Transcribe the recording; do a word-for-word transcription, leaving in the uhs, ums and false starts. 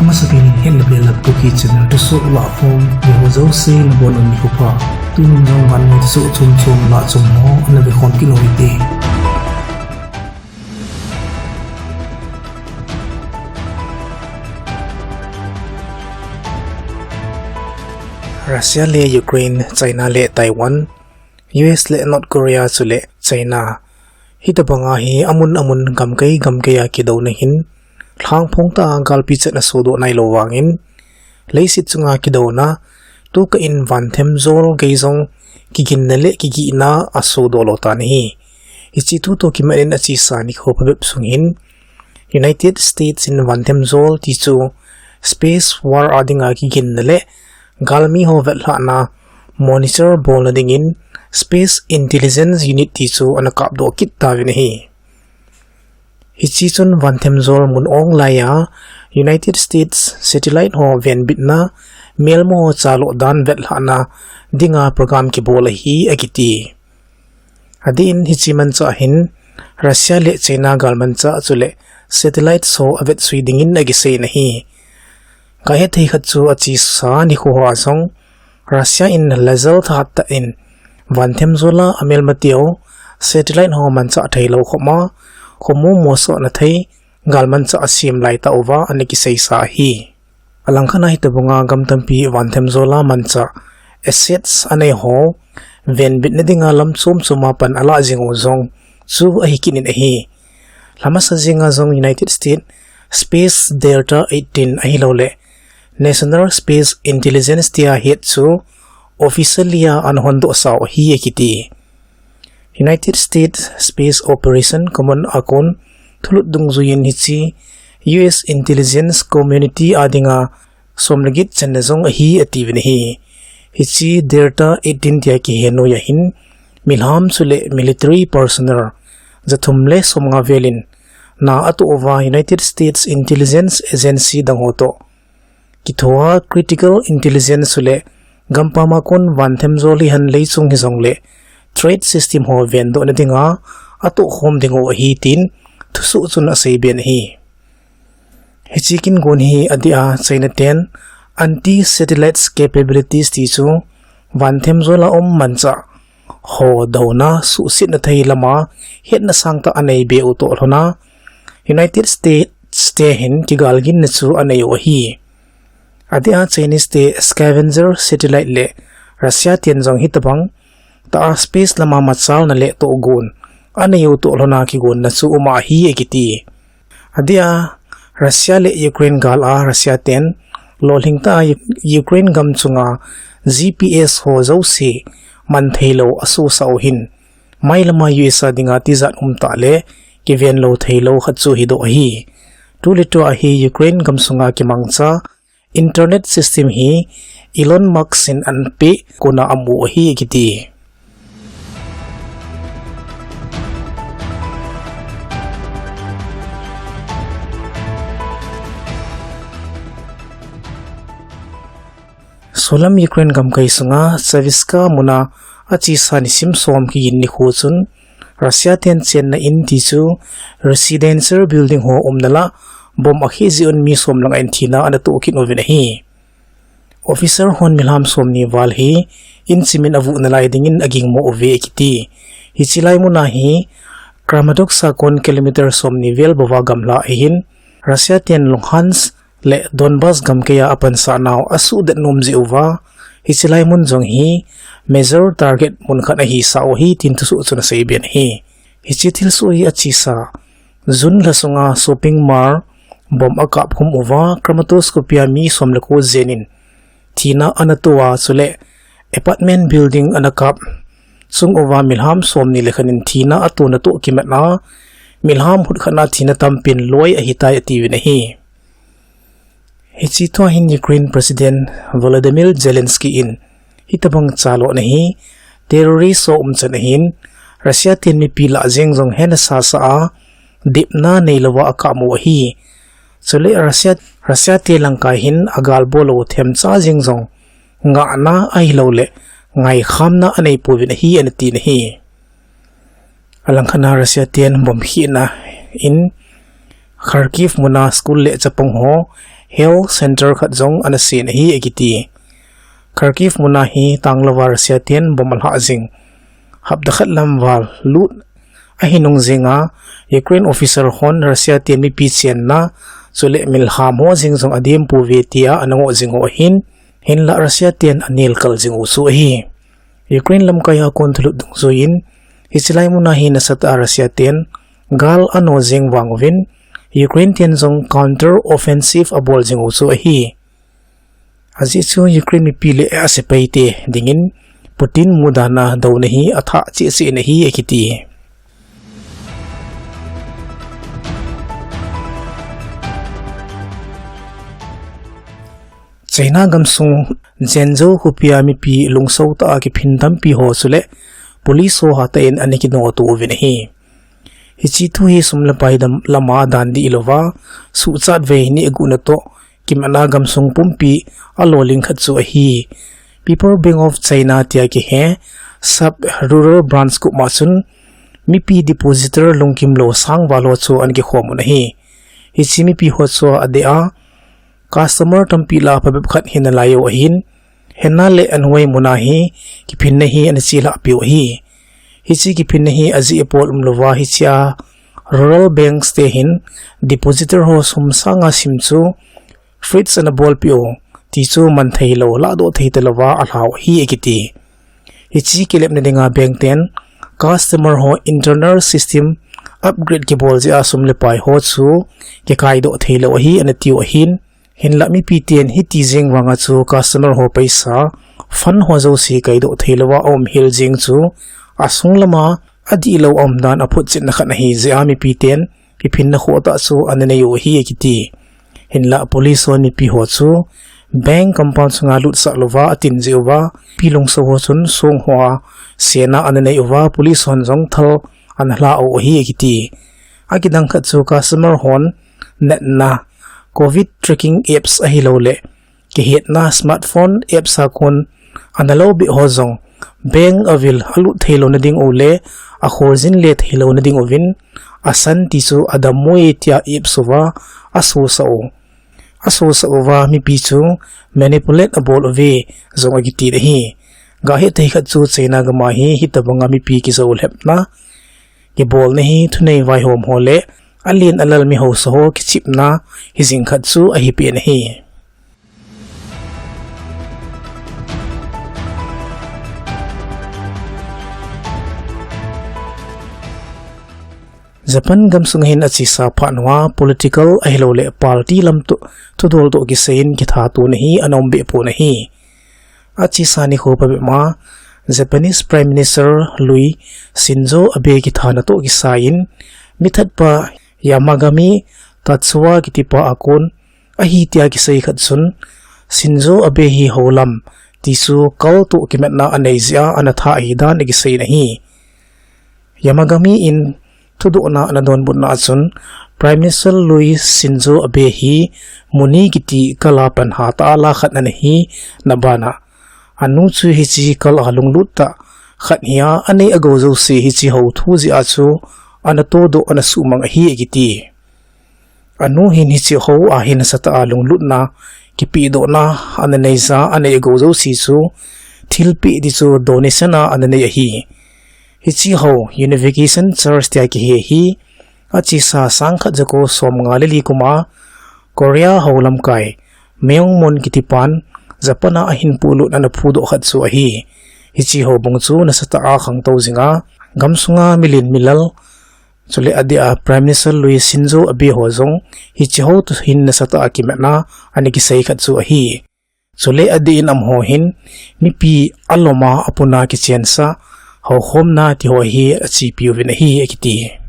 Amasapen in Hetna Belap Kuki channel thusoh lahkhom, veho jouse nabonun nikho pha. Tun jong vannoi thusoh chomchom lahchom ho ana vekhom kit u hite. Russia le Ukraine, China le Taiwan, U S le North Korea chule China, hitobanga hi amun amun gamkai gamkai a kidouna hin, lhangphong tah a galpi chet asodoh nailou vangin, leiset chunga kidouna, tukah in vanthemjol gei jong kiginna le kigihna asodoh lou tan ahi. Hiche thu toh kimat in achesa nikho phabep sung hin, United States in vanthemjol ti chu space war a dinga kiginna le galmi ho vetlhahna monitor bolna dingin Space Intelligence Unit ti chu ana kapdoh kit tauvin ahi. Hiche chun vanthemjol mun ong laiya United States satellite ho venbitna, melma ho chaloh dan vetlhahna dinga program kibol ahi akiti. Adeh in hiche manchah hin Russia le China galmanchah chule satellite ho avetsui dingin akiseiyin ahi. Gahethei khat chu achesa nikho hoa jong Russia in lajal thahat tah in vanthemjol a amelmateu satellite ho manchah theilou khopma, khomu mosohna thei galmanchah asem laitah uva ana kiseisa ahi. Alangkhat a hitobanga gam tampi vanthemjol a manchah assets anei ho venbitna dinga lam chom choma pan alah jing u jong chu ahikit in ahi. Lhamasa jenga jong United States Space Delta eighteen ahilouleh National Space Intelligence tia het chu officially a ana hondohsau ahi akiti. United States Space Operation Command a kon thulut dungjuiyin hiche U S Intelligence Community a dinga somleget channa jong ahi atiuvin ahi. Hiche Delta eighteen tia kihe noiya hin milham chule military personnel jathum le somnga velin na atoh uva United States Intelligence Agency dang ho toh kithoa critical intelligence chule gampam a kon vanthemjol hihen leichung hijongle threat system ho vendohna dinga atohkhom dingu ahi tin thusoh chun aseiben ahi. Hiche kingon hi adeh a China ten anti-satellites capabilities ti chu vanthemjol a um manchah ho douna suhsetna thei lama hetna sangtah aneibe u toh lhona United States te hin kigalginna chu anei u ahi. Adeh a Chinese te Scavenger satellite le Russia ten jong hitobang tah a space lama machalna le tohgon anei u toh lhona kigonna chu um ahi akiti. Adeh a Russia le Ukraine gal a Russia ten lolhing tah a Ukraine gam chunga G P S ho jouse mantheilou asosah u hin, mailama U S a dinga tijat umtah le kivenlou theilou khat chu hidoh ahi. Tuletua hi Ukraine gamsunga kimangcha internet system hi Elon Musk in anapeh kona amu ahi akiti. Solam Ukraine gamkai sunga Savitska muna achesa nisim som kigin nikho chun Russia ten chenna in ti chu residential building ho umna lah bomb akhih jeh un mi som lang in thina anatoh kit uvin ahi. Officer hon milham somni val hi in chimin avuh nalai dingin agingmo uve akiti. Hiche lai muna hi Kramatorsk a kon kilometer somni vel bouva gamla ahin, Russia ten Luhansk le Donbas gamkai a apansah nau asuhdet nom jeh uva, hiche lai mun jong hi major target mun khat ahisah u ahi tin thusoh chun aseiben ahi. Hiche thilsoh hi achesa June lha sunga shopping mall bomb akapkhum uva Kramatorsk khopia mi som le ko jen in thina anatoh a, chule apartment building anakap chung uva milham somni le khat in thina ato natoh kimat a, milham hutkhat na thina tampin loi ahitai atiuvin ahi. Hiche thua hin Ukraine President Volodymyr Zelensky in hitobang chalona hi terrorist ho umchan ahin, Russia ten mipi lah jeng jong hena sasa a depna neilouva akapmu ahi. Chule Russia, Russia te langkai hin agalbol lou themcha jeng jong ngahna ahilouleh ngaikhamna aneipouvin ahi anatin ahi. Alangkhat na Russia ten bomb khihna in Kharkiv muna school le chapang ho health center khat jong ana sen ahi akiti. Kharkiv muna hi tanglouva Russia ten bomb alhah jing hapta khat lam val lut ahi nung jinga Ukraine officer hon Russia ten mipi chenna chule milham ho jing jong adem pouve tia ana ngoh jing u ahin, hinlah Russia ten anelkal jing u chu ahi. Ukraine lamkai a kon thulut dungjuiyin, hiche lai muna hi nasatah a Russia ten gal ano jeng vang uvin, Ukraine ten jong counter offensive abol jing u chu ahi. Ajeh chu Ukraine mipi le asepaite dingin Putin mudana douna hi athah cheh cheh in ahi akiti. China gamsung Zhengzhou khopia mipi lungsotah a kiphin tampi ho chule police ho hatah in ana kinoto uvin ahi. Hiche thu hi sum le pai dam lama dan dihlouva, suhchat vei ni aguna toh kimatna gamsung pumpi aloling khat chu ahi. People's Bank of China tia kihe Sub Rural Branch koma chun mipi depositor lungkimlou sang val ho chu ana kikhom un ahi. Hiche mipi ho chu adeh a customer tampi lah a phabep khat hi nalai u ahin, hinlah le anhoi muna hi kiphinna hi ana chelhah peh u ahi. Hiche kiphinna hi ajeh apol umlouva hichea rural banks te hin depositor ho sum sanga sim chu freeze ana bolpeh u ti chu mantheilou, lahdoh thei talouva alhau ahi akiti. Hiche kilepna dinga bank ten customer ho internal system upgrade kibol jeh a sum le pai ho chu kikaidoh theilou ahi ana tiu ahin, hinlah mipi ten hiti jeng vanga chu customer ho paisa, fund ho jouse kaidoh theilouva aum hel jeng chu asung lama adihlou aum dan aphotchetna khat ahi jeh a mipi ten kiphinna khohtah chu ana nei u ahi akiti. Hinlah police hon mipi ho chu bank compound sunga lutsah louva atin jeh uva, mipi lungso ho chun song hoa sena ana nei uva, police hon jong thal ana lha u ahi akiti. Akidang khat chu customer hon natna covid tracking apps ahilouleh kihetna smartphone apps a kon ana loubeh ho jong bank avil alut theilouna ding u le akholjin le theilouna ding uvin asan ti chu adammo e tia apps uva asosah u. Asosah uva mipi chu manipulate abol uve jong akiti ahi. Gahet thei khat chu China gam a hi hitobanga mipi kijoulhepna kibolna hi thunei vaihom ho le alen alal mi haosa ho kichepna hijing khat chu ahipen ahi. Japan gamsung hin achesa phat uva political ahilouleh party lam toh thudol toh kisaiyin kithatona hi ana um behpon ahi. Achesa nikho phabep ma Japanese Prime Minister lui Shinzo Abe kithana toh kisaiyin mithatpa Yamagami Tatsuo kitipa a kon ahi tia kisei khat chun Shinzo Abe hi houlam ti chu cult toh kimatna anei jeh a ana thah ahidan akiseiyin ahi. Yamagami in thudohna ana donbutna a chun Prime Minister lui Shinzo Abe hi Muni kiti cult a pan hatah a la khat ana hina bana anu chu hiche cult a lunglut tah khat hia anei agou jouse hiche hou thu jeh a chu ana todoh ana suhmang ahi akiti. Anu hin hiche hou a hin nasatah a lunglutna kipehdohna ana neija anei agou jouse chu thilpeh ti chu donation a ana nei ahi. Hiche hou Unification Church tia kihe hi achesa sangkhat jako somnga le li kum a Korea hou lamkai Myung Moon kitipan Japan a ahin puilut ana phudoh khat chu ahi. Hiche houbung chu nasatah a khangtou jinga gamsunga milen milal chule adeh a Prime Minister lui Shinzo Abe ho jong hiche hou toh hin nasatah a kimatna ana kisei khat chu ahi. Chule adeh in amaho hin mipi alom a apuna kichensah houkhomna tiho hi achepiuvin ahi akiti.